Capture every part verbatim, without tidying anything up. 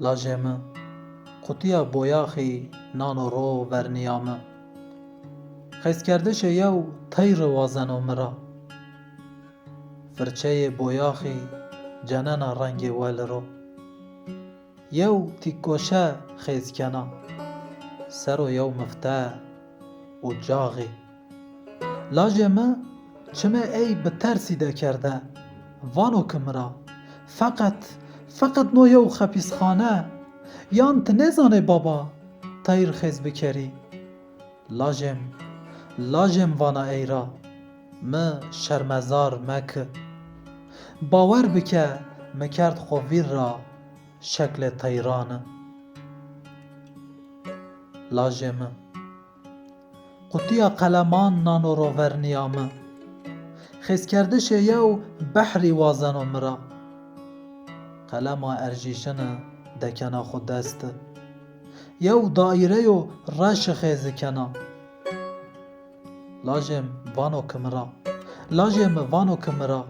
Lajê mi, qutîya boyaxî nan û ro vernîya mi. Xêzkerdişê yew teyri wazeno mi ra. Firçeyê boyaxî cenena rengê weli ro. Yew tîkgoşe xêz kena, ser o yew mifte û caxî. Lajê mi çimê ey bi tersî dekerde, vano ki mi ra, feqet, feqet no yew xepîsxane, yan ti nêzanê baba, teyr xêz bikerî. Lajêm, lajêm vana ey ra, mi şermezar meki. Bawer bike, mi kerd xo vîr ra şeklê teyrani. Lajê mi, qutîya qeleman nano ro vernîya mi. Xêzkerdişê yew behrî wazeno mi ra. Qelema erjîşini dekena xo desti. Yew daîreyo reşi xêzi kena. Lajêm vano ki mi ra. Lajê mi vano ki mi ra.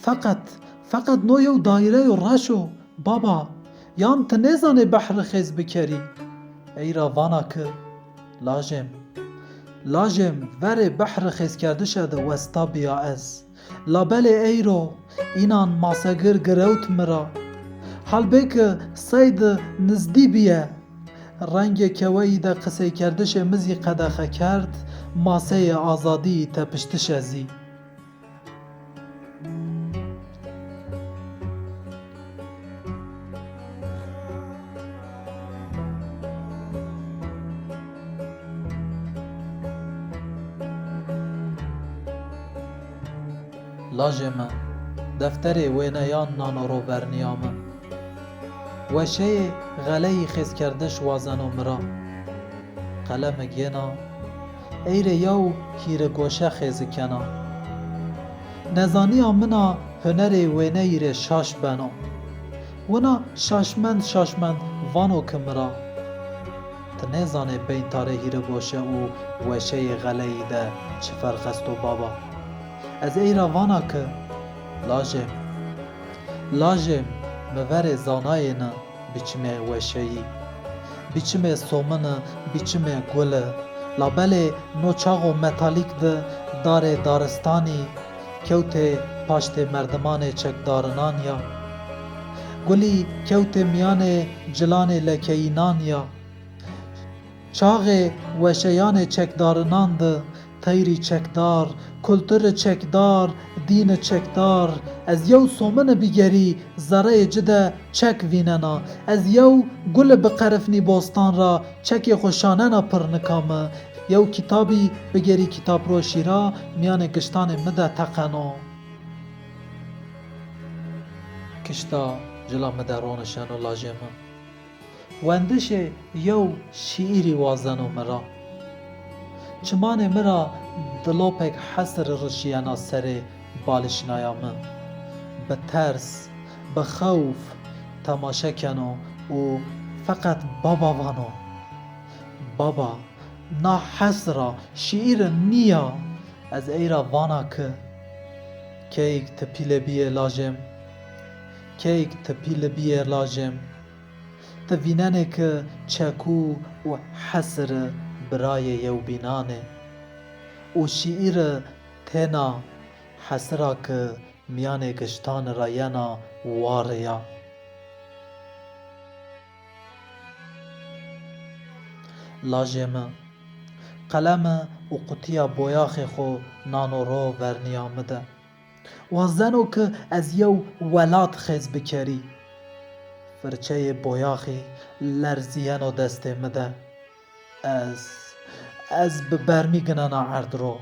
Feqet, feqet no yew daîreyo reş o, baba. Yan ti nêzanê behri xêz bikerî? Ey ra vana ki, lajêm, lajêm verê behri xêzkerdişe de westa bîya ez. Labelê eyro înan masegir girewt mi ra. Halbêki sey di nizdî bîye. Rengê keweyî de qiseykerdişê mi zî qedexe kerd, maseyê azadîyî tepiştişe zî. Lajê mi, defterê wêneyan nano ro vernîya mi. Weşeyê xeleyî xêzkerdiş wazeno mi ra. Qelemi gêna, ey rê yew hîregoşe xêzi kena. Nezanîya min a hunerê wêneyî rê şaş beno. Wina şaşmend şaşmend vano ki mi ra, ti nêzanê peyntarê hîregoşe û weşeyê xeleyî de çi ferq esto baba. Ez ey ra vana ki, lajêm, lajêm, mi verê zanayêni biçimê weşeyî, biçimê somini, biçimê guli. Labelê no çaxo metalîk di darê daristanî kewtê paştê merdimanê çekdarinan ya. Gulî kewtê mîyanê cilanê lekeyînan ya. Çaxê weşeyanê çekdarinan di teyrî çekdar, kulturî çekdar, dînî çekdar, ez yew somini bîgerî zereyê ci de çek vînena. Ez yew guli biqerifnî bostan ra çekê xo şanena pirnika mi. Yew kitabî bigerî kitabroşî ra mîyanê giştanê mi de teqeno. Kişta cila mi de ronişeno lajê mi. Wendişê yew şîîrî wazeno mi ra. Çimanê mi ra dilopek hesir rişîyena serê balişnaya mi. Bi ters, bi xewf temaşe keno û feqet baba vano. Baba, na hesir a, şîîri nîya. Ez ey ra vana ki, keyk ti pîle bîyê lajêm, keyk ti pîle bîyê lajêm. Ti vînenê ki çekû û hesiri birayê yewbînan ê. Û şîîri têna hesira ki mîyanê giştani ra yena warê ya. Lajê mi, qelemi û qutîya boyaxê xo nano ro vernîya mi de. Wazeno ki ez yew welat xêz bikerî. Firçeyê boyaxî lerzîyeno destê mi de. Ez, ez bi bermî ginena erd ro.